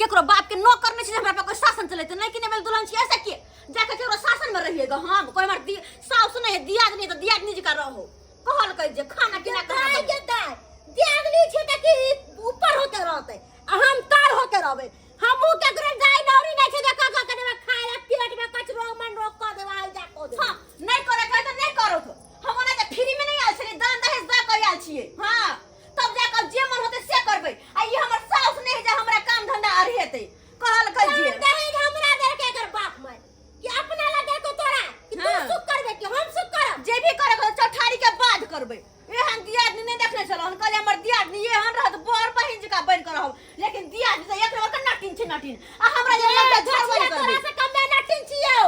केकरो बाप के नौकर नहीं छै जे हमरा पर कोई शासन चलेते नहीं कि नहीं भेल दुल्हन छी ऐसा के जाके केकरो शासन में रहिएगा हम कोई हमर साउस नहीं है दियाद नहीं है, तो दियादनी जी का रहो कहल जे खाना पीना दाय के दाय दियादनी छै त की ऊपर होके रहते आ हम तर होके रहबे। हमहू केकरो जाय नौरी नहीं छै जे का का के देबे खाय ला, पेट में कचरो मन रोक क देबे आई जा को देबे। हां, नहीं करे के त नहीं करो तो हम ओना त फ्री में नहीं आयल छलियै, दान दहेज दऽ के आयल छियै। हां, तब जा के जे मन होते से करबै। आ ई हमर साउस नहीं जे हमरा काम धंधा आर हेतै कहल जे दान दहेज हमरा देलकै एकर बाप माय कि अपना ला देलको तोरा कि तू सुख करबे कि हम सुख करब। जे भी करे के चौठारी के बाद करबै। एहन दियादनी नहीं देखने छलहुँ। हम कहलियै हमर दियादनी एहन रहत बर बहिन जकाँ बनि कऽ रहब, लेकिन दियादनी तऽ एक नंबर के नटिन छै नटिन। आ हमरा जे लगतै झगड़ा तोरा करबै। से कम में नटिन छियौ।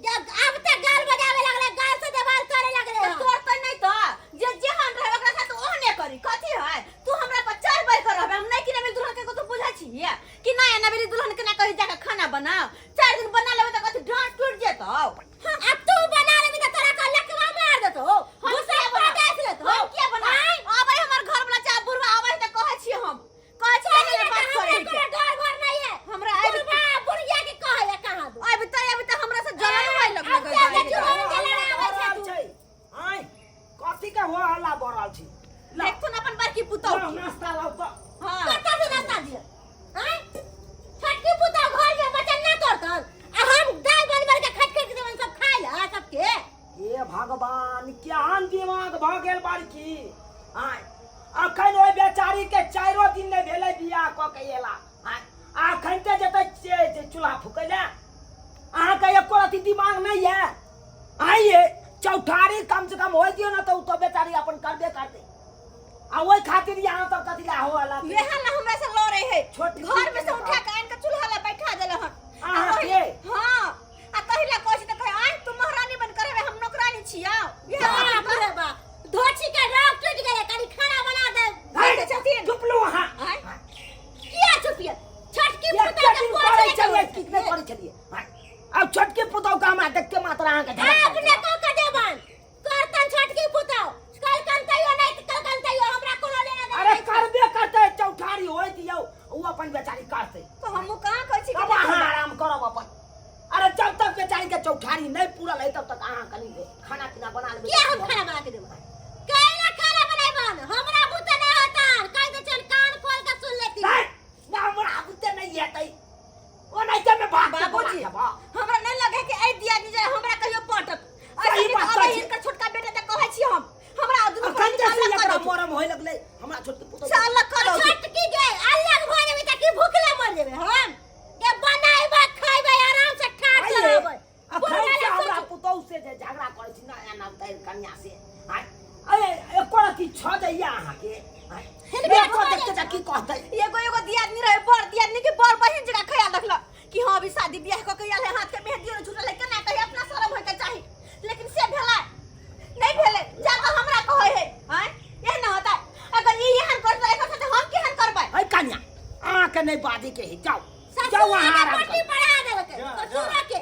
जब आब तक गाल बजावे लगले, गाल से देवाल करे लगले। तऽ तोर तऽ नहीं तऽ जे जेहन रहे ओकरा साथ ओहने करी। कथी है तू हमरा पर चार बार कर रहबे। हम नहीं कि नबेली दुल्हन के तो बुझै छियै कि नहीं नबेली दुल्हन के ना कही जाके खाना बनाओ। 4 दिन बना लेबै तऽ कथी ढांट टूट जेतौ। हाँ, अब तू बना लेबी तऽ तोरा का लकवा मार देतौ। हम घुसा किया बना- पटास लेतौ। हम किया बना? आबै हमर घर वाला चाहे बुढ़वा आबै तऽ कहै छियै हम कहै छियै पहिले कि बात तऽ हमरा करै के। कोनो डर भर नहीं है। हमरा आबि बुढ़वा बुढ़िया के कहै है कहाँ दू। आबिते आबिते हमरा से जलन होय लगलै। अब जा चूल्हा में जलन आबै छै तू। छै आय कथी के हो हल्ला भऽ रहल छै? ला, देखथुन अपन बड़की पुतहु लाउ, के। नाश्ता लाउ तऽ। हाँ। कतऽ से नाश्ता दिअ? आँय? छोटकी पुतहु घर में बचन ना तोड़तन आ हम दाल बन बन के खट खट के देबन सब खाय ला सबके। हे भगवान, केहन दिमाग भऽ गेल बड़की। आय अखन ओहि बेचारी के चारो दिन नहि भेलै बियाह कऽ के एला। आय अखन ते जेतै जे चूल्हा फूकै लए। अहाँके एको रत्ती दिमाग नहि यऽ? आइ ये चौठारी कम से कम होइ दियौ ने तऽ ओ तऽ बेचारी अपन करबे करतै। आ ओहि खातिर यहाँ सब कथी ला हो हल्ला? इहे ला हमरा से लड़े है। छोटकी घर में से के उठा के आन के चूल्हा ला बैठा देले हन। अहाँ के? हां, आ कहि ला कहै छी तऽ कहै आइ तू महारानी बन कर हम नौकरानी छियौ। इहे बाप रे बाप, धोछी के रंग टूट गेलै, कनी खाना बना दे। हाय, छथिन। चुप लो अहाँ। आँय? किया चुपिए? छोटकी एते पुतहु के दिन कोच करै नहि छलियै करै की नहि करै छलियै? आँय, आब छोटकी पुतहु के हमरा देखते मात्र अहाँके झलक अपने कऽ के देबन करतन छोटकी पुतहु। कल कन तैयो नहीं कल कन तैयो हमरा कोनो लेना देना अरे नहीं छै। करबे करतै, चौठारी होय दियौ, ओ अपन बेचारी करतै। तऽ हमहूँ कहाँ कहै छी कि तब अहाँ आराम करब अपन। अरे जब तक बेचारी के चौठारी नहीं पूरल है तब तक अहाँ कनी खाना पीना बना लेबै। किया हम खाना बना के देबै? कैला खाना बनेबन? हमरा बुते नहीं होतन। कह दे चल कान खोल के सुन लेती। नहीं, ना हमरा बुते नहीं हेतै। ओ नहीं ते में भाग के बाबूजी, बना खेबा। हमरा नहीं लगे कि एहि दियादनी जे हमरा कहियो पटत। सही ऐसे बात अबै कहै छी। हिनकर छोटका बेटा तऽ कहै छी हम हमरा दुनू अखन जे से अलग एकरा कर मरम होय लगलै हमरा छोटकी पुतहु से अलग कर छोटकी गे अलग भऽ जेबै तऽ की भुखले मर जेबै हम? गे बनाइबै खइबै आराम से ठाठ से आइये, रहबै। अखन बुढ़वा से लए हमरा सोचू। पुतहु से जे झगड़ा करै छी नया नव तैर कन्या से। आँय, अरे एको रत्ती छऽ दैया अहाँके? आँय, हिनका एको छऽ देखते तऽ की कहतै? एगो एगो दियादनी रहे बड़ दियादनी के बड़ बहिन जकाँ ख्याल रखलक कि हाँ अभी शादी बियाह कऽ के आयल है, हाथ के मेहंदियो नहि छूटल है, केना कही अपना शरम होय के चाही, लेकिन से भेलै नहीं भेलै। जाकऽ हमरा कहै है आँय एहन होतै। अगर ई एहन करतै एकर साथे हम केहन करबै? है कन्या, अहाँके नहि बाजै के है, जाउ ससुर जाउ अहाँ के आराम पट्टी करू। पढ़ा देलकै जा, जा। ससुर के।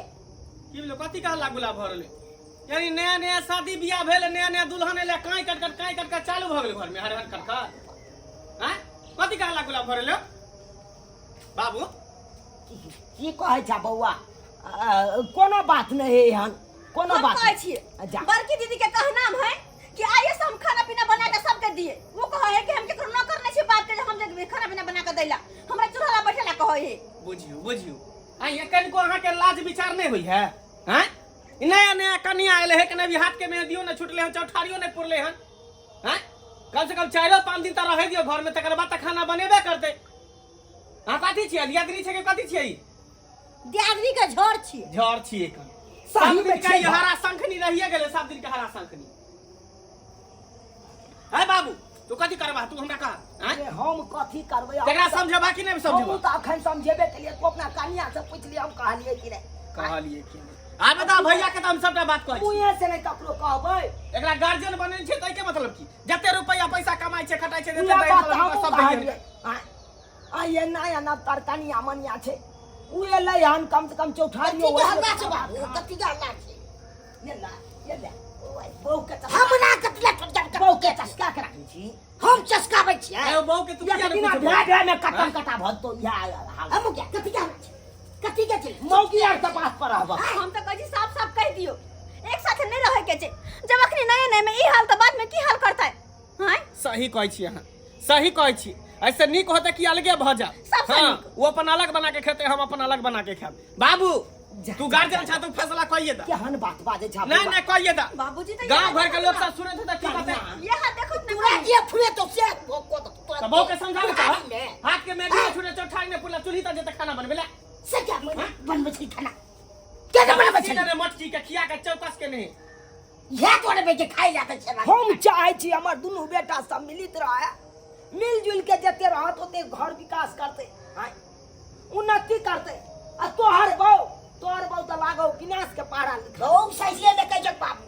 की भेलो? कथी के हल्ला गुल्ला भऽ रहलै? यानी नया नया शादी बियाह भेल, नया नया दुल्हन एलै, काँय कट कट काँय कट कट चालू भऽ गेल घर में हर हर कट कट। आँय कथी के हल्ला गुल्ला भऽ रहलै बाबू? की कहै छ बौआ? कोनो बात नहि है एहन, कोनो हम बात कहै नहि। छियै जा। बड़की दीदी के कहनाम है कि आइए से हम खाना पीना बना के सबके दिए। वो कहे है कि हम केकरो नौकर नहीं छी बाप के जे हम जे खाना पीना बना के दैला, हमरा चूल्हा ला बैठेला कहै है। बुझियौ बुझियौ, आइ कनिको अहाँके लाज विचार नहि होइ है? आँय नया नया कनिया एलै है, कने भी हाथ के मेहंदियो नहि छुटलै हन, चौठारियो नहि पुरलै हन। आँय कम से कम 4-5 दिन तऽ रहै दियौ घर में, तकर बाद तऽ खाना बनेबे करतै। अहाँ कथी छियै? दियादनी छै कि कथी छियै? ई दियादनी के झोर छियै। झोर छियै कन। सही सब में दिन के छियै। ई हरा शंखनी रहिए गेलै, सब दिन के हरा शंखनी। है बाबू, तू कथी करबा? तू हमरा कह। आँय? अरे हम कथी करबै? तकरा समझेबा कि नहि समझेबा? हम तऽ अखन समझेबे केलियै, तू अपना कनिया से पुछलियै हम कहलियै कि नहि? कहलियै कि नहि? आ बता भैया के तऽ हम सबटा बात कहै छी। मुँहे से नहि ककरो कहबै। एकरा गार्जियन बनेने छै तै के मतलब की? जते रुपैया पैसा कमाइ छै खटाइ छै, जते इएह दै बात मतलब हमहूँ सब दैये। कहलियै। आँय, आइ ये नया नव तरकनिया मनिया छै, उ एलै हन कम से कम चौठारियो कथी के हल्ला छै बाबू? कथी के हल्ला छै? ये ला, ये ले। बहू के चस्का हमरा कतला चस्का बहू के चस्का के राखै छी हम चस्काबै छियै ए बहू के तू एक किया दिना नहि भए पूछबो भए में कटम कटा भऽ तो इएह हाल हम क्या कथी के कथी के छै मौगी आर के बात पर रहब हम तऽ कहै छी साफ साफ कहि दियौ एक साथे नहि रहै के छै जब अखनी नये नये में ई हाल तऽ बाद में की हाल करतै हैं सही कहै छी अहाँ सही कहै छी ऐसे नीक होते कि अलगे भऽ जा सबसे हाँ नीक। वो अपन अलग बना के खेते हम अपन अलग बना के खाब बाबू तू गार्जियन छा तू फैसला कहिए दा केहन बात बाजै छा नहीं नहीं कहिए दा बाबूजी तऽ गांव घर के लोग सब सुनत होता की कहते यह देखो ने तोरा जे फुले तो से को तो तोरा तो बहू के समझा ले में हाथ के मेहंदी में छुटे चौठारी में पुला चूल्ही तर जेते खाना बनबे ला से क्या बनबै छै खाना केना बनबै छै सीधे मटकी के खिया के चौकस के नहीं इएह तोरे बेटे खाइ जाते छै हम चाहै छी हमर दुनू बेटा सम्मिलित रहे मिलजुल के जते रहत ओते घर विकास करते आँय, उन्नति करते आ तोहर बहू तोहर बहू तऽ लागौ विनाश के पारा लिखल बहू सहिए में कहै छै बाबू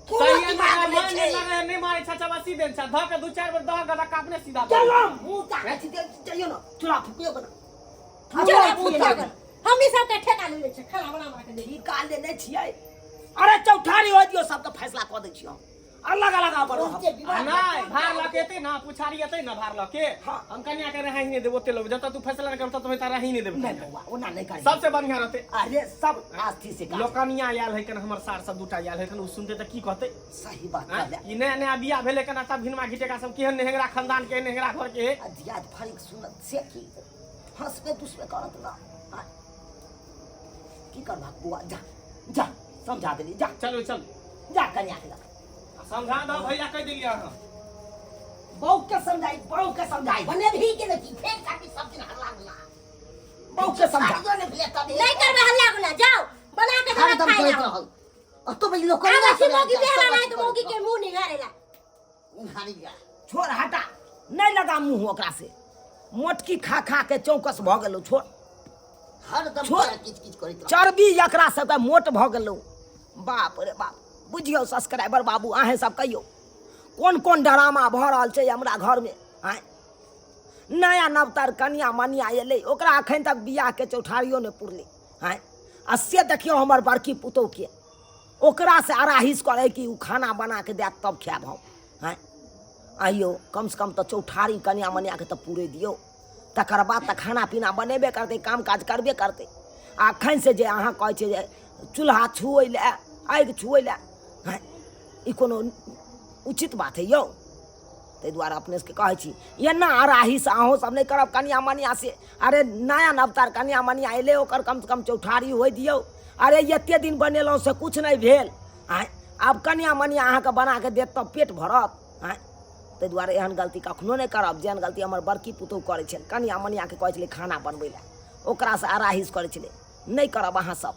कोनो सही है, दिमाग मार नहि नहीं छै लगे नहीं मारे छा चबासी देन छा धऽ के दू चार बेर दह गदा कापने सीधा चलो मुँह ताकै छी जइयो न चूड़ा फुकियो के न चूड़ा फुकियो के हम ई सबके ठेका लेने छियै खाना बना बना के दै ठेका लेने छियै अरे चौठारी हो दियो सबके फैसला कऽ दै छियै हम अलग अलग अपन रहब। आ नहीं भार लऽ के एतै ना पुछारी एतै ना भार लऽ के हाँ। हम कन्या के रहै ही नहीं देब ओते लोग जतऽ तू फैसला नहीं करब तत तारा ही नहीं देब नहीं बौआ ओना नहीं करी सबसे बढ़िया रहते अरे सब आस्थी से काज। लोकनिया आयल है कन हमर सार सब दूटा आयल है कन उ सुनते तऽ की कहते सही बात आँय? कहले ई नया नया बियाह भेलै कना तब भिनमा घिटेका सब केहन नेहंगरा खानदान के नेहंगरा घर के आ दियाद फरिक सुनत से की हंसबे दुसबे करत ना आँय। की करबा बौआ जा जा समझा देली जा चलू चलू जा कन्या के लग। समझा दो भैया कह दिलियै अहाँ बहू के समझाई बहू के समझाई बने भी के नहीं फेर काटी सब दिन हल्ला गुल्ला बहू के समझा साड़ियो ने भेले तब नहीं करबे हल्ला गुल्ला जाओ बना के खाना हरदम खाइ करैत जाओ रहल अब तो भाई लोग आब अथी मौगी बेहरा नहीं तो मौगी के मुंह निहारेला निहारी जा छोड़ हटा नहीं लगा मुंह ओकरा से मोटकी खा खा के चौकस भऽ गेलौ छोड़ हरदम छोड़। तोरा किच किच करैत रहल चर्बी एकरा सबके मोट भऽ गेलौ बाप रे बाप बुझियौ सब्सक्राइबर बाबू अहेँ सब कहियौ कोन कोन ड्रामा भऽ रहल छै हमरा घरमे आँय नया नवतर कनिया मनिया एलै ओकरा एखन तक बियाहके चौठारियो नहि पुरलै आँय आ से देखियौ हमर बड़की पुतोहके ओकरासँ अराहिस करै कि ओ खाना बना कऽ देत तब खायब हम आँय आइयौ कमसँ कम तऽ चौठारी कनिया मनियाके तऽ पुरै दियौ तकर बाद तऽ खाना पीना बनेबे करतै काम काज करबे करतै आ एखन से जे अहाँ कहै छियै जे चूल्हा छुअै लए आगि छुअै लए आँय ई कोनो उचित बात हइ यौ ताहि दुआरे अपने सबके कहै छी एना अराहीसँ अहूँ सब नहि करब कनिया मनिया से अरे नया नवतार कनिया मनिया एलै ओकर कमसँ कम चौठारी होइ दियौ अरे एते दिन बनेलहुँ से किछु नहि भेल आँय आब कनिया मनिया अहाँके बनाके देत तब पेट भरत आँय ताहि दुआरे एहन गलती कखनो नहि करब जेहन गलती हमर बड़की पुतोहु करै छल कनिया मनियाके कहै छलै खाना बनबै लए ओकरासँ अराहिस करै छलै नहि करब अहाँ सब।